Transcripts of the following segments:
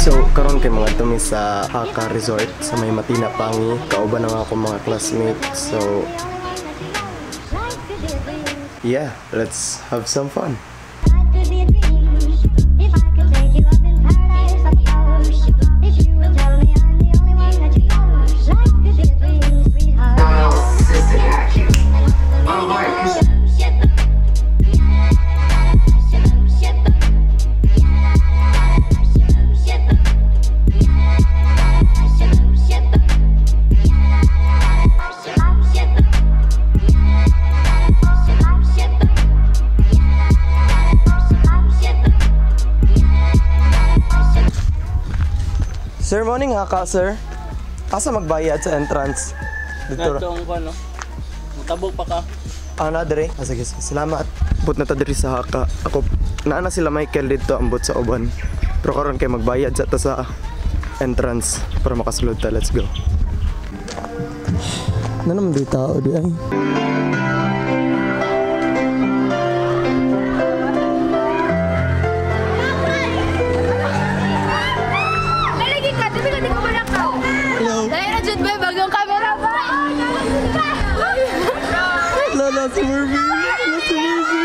So, karon kay mga tumi sa Haka Resort sa may Matina Pangi. Kauban na nga akong mga classmates. So, yeah, let's have some fun. Sir, morning Haka, sir. Asa magbayad sa entrance? Dito ra. Natong ko, no? Mutabog pa ka. Ah, na dire. Ah, sige, salamat. But na ta diri sa Haka. Ako, naa na sila Michael dito ambot sa uban. Pero karon kay magbayad sa ta sa entrance para makasulod ta. Let's go. Na naman di tao di ay. Hello. Bagong camera ba? Lala, si Mervin! Lala, si Mervin!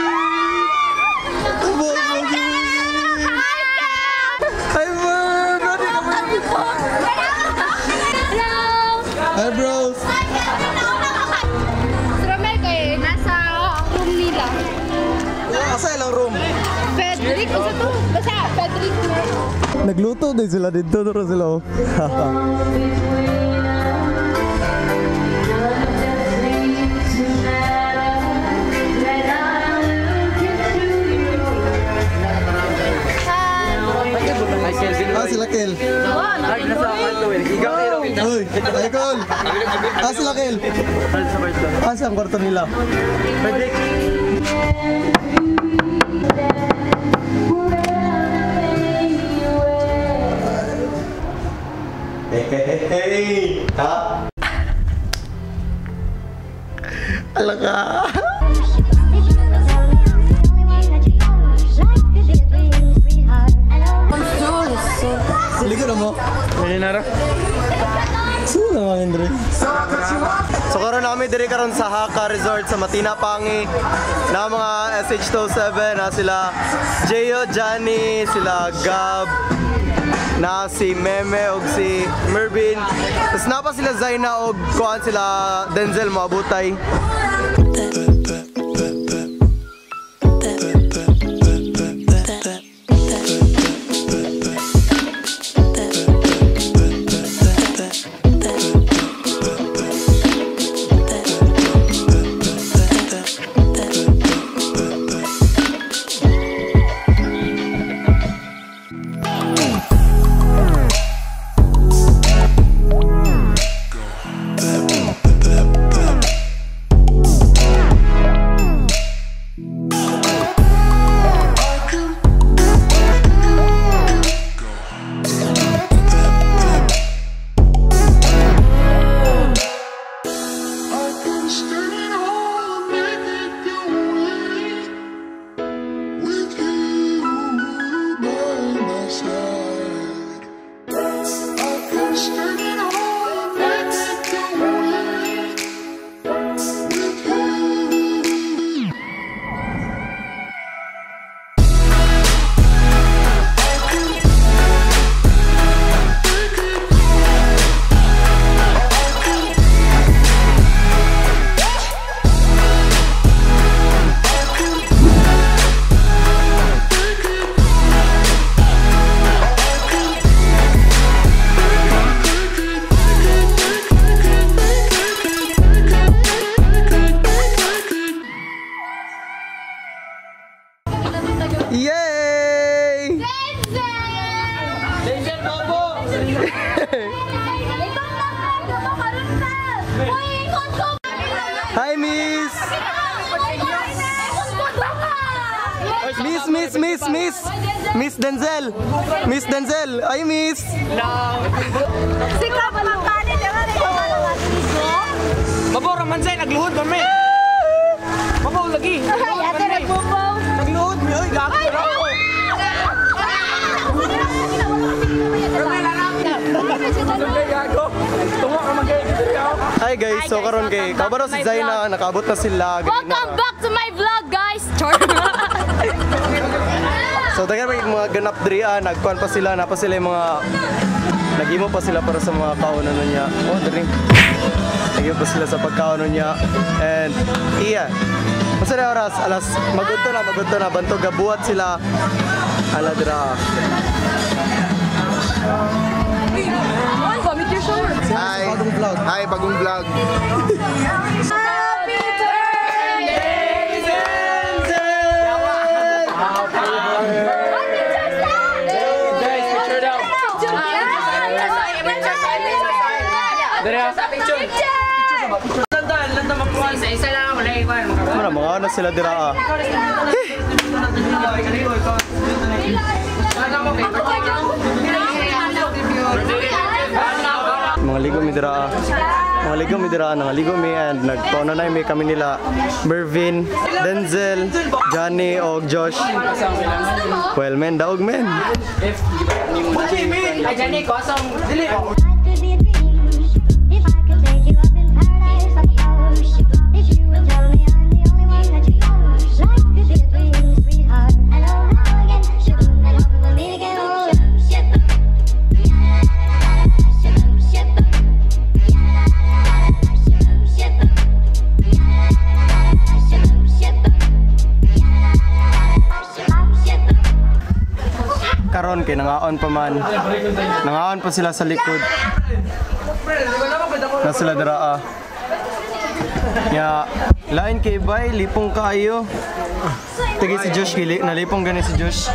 Hi, Merv! Ready ka, Mervin? Hello! Hi, bros! Si Romel kay nasa room nila. Asa ilang room? Frederick, isa to? Basta, Frederick. Nagluto din sila dito. Turo sila, oh. Ah, sila Kel. Uy, Michael! Ah, sila Kel. Ah, saan kwarto nila? Hey, hey, hey, hey! Ha? Ala ka! Ligo na mo? Nara. Sino naman, Andre? So karon nami diri karon sa Haka Resort sa Matina Pangi na mga SH27 na sila Jeyo, Johnny, sila Gab, na si Meme og si Mervin. Tapos na pa sila Zaina og kuan sila Denzel moabutay. Yay! Denzel Bobo! Hi, Miss! Miss, Miss, Miss, Miss! Miss Denzel! Miss Denzel! Ay, Miss! Mabo raman say nagluhod ba me? Mabo lagi. Nagluhod mi oy gako ra ko. Hi guys, Hi, so guys. karon kay Welcome back kabaro to si my Zaina, vlog. Nakaabot na sila. Ganina. Welcome back to my vlog, guys! Char! So daghan may mga ganap diri ah, nagkuan pa sila, napa sila yung mga naghimo pa sila para sa mga kaunan niya. Oh, diri. Naghimo pa sila sa pagkaon niya. And iya. Masa na oras? Alas magudto na bantog gabuhat sila. Ala dira. Vomit your shower. Hi. Bagong vlog. Hi, bagong vlog. Happy birthday! Guys, picture daw. Picture! Isa-isa lang wala iwan. Ano mga ano sila dira ah. Mga ligo mi dira ah. Mga ligo mi dira ah. Nangaligo mi and nagpauna na mi kami nila Mervin, Denzel, Johnny og Josh. Well men, daog men. Ay, Johnny, ko asang dili. Life could be a dream if I could take you up in paradise like the ocean. If you would tell me I'm the only one that you use. Life could be a dream, sweetheart. Hello, hello again. Sugar, and hope we'll meet again. Oh, ship. Ship, ship. Ship, ship. Ship, ship. Ship, ship. Karon kay nangaon pa man. Nangaon pa sila sa likod. Na sila dira ah. Ya, lain kay bay lipong kaayo. Tigi si Josh kili, nalipong gani si Josh.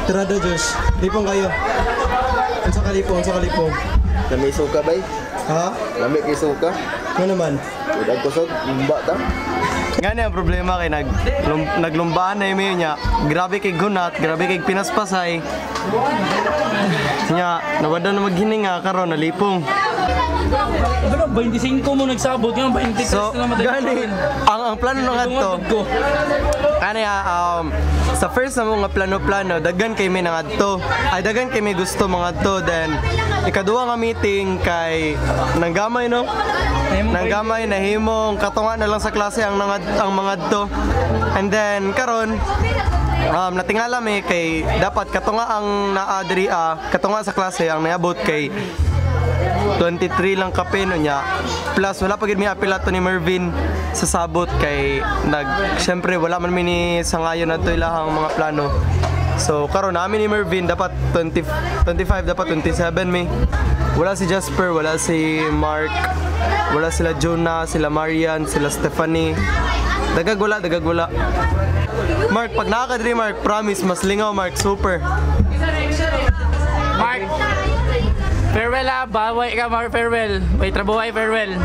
Tara do Josh, lipong kayo. Unsa ka lipong, unsa ka lipong? Lami suka bay. Ha? Lami kay suka. Ano naman? Udag kusog, lumba ta. Nga na ang problema kay naglumbaan na yung niya. Grabe kay gunat, grabe kay pinaspasay. Nya, nawada na maghininga karon nalipong. Ano, 25 mo nagsabot, nga 23 So, na lang gani, ang plano na nga to, ko. ano ya, sa first na mga plano-plano, daghan kay may nangadto. Ay, daghan kay may gusto mga to. Then, ikaduha nga meeting kay nanggamay, no? Nanggamay, nahimong, katunga na lang sa klase ang mga to. And then, karon natingala mi kay dapat katunga ang naa diri ah, katunga sa klase ang naabot kay 23 lang kape no niya. Plus wala pa gid mi apil ato ni Mervin sa sabot kay nag syempre wala man mi ni sangayon adto ilahang mga plano. So karon namin ni Mervin dapat 20, 25 dapat 27 mi. Wala si Jasper, wala si Mark, wala sila Jonah, sila Marian, sila Stephanie. Dagag wala, dagag wala. Mark, pag nakakadri Mark, promise, mas lingaw Mark, super. Mark, farewell ah, baway ka Mark, farewell. May trabuhay, farewell.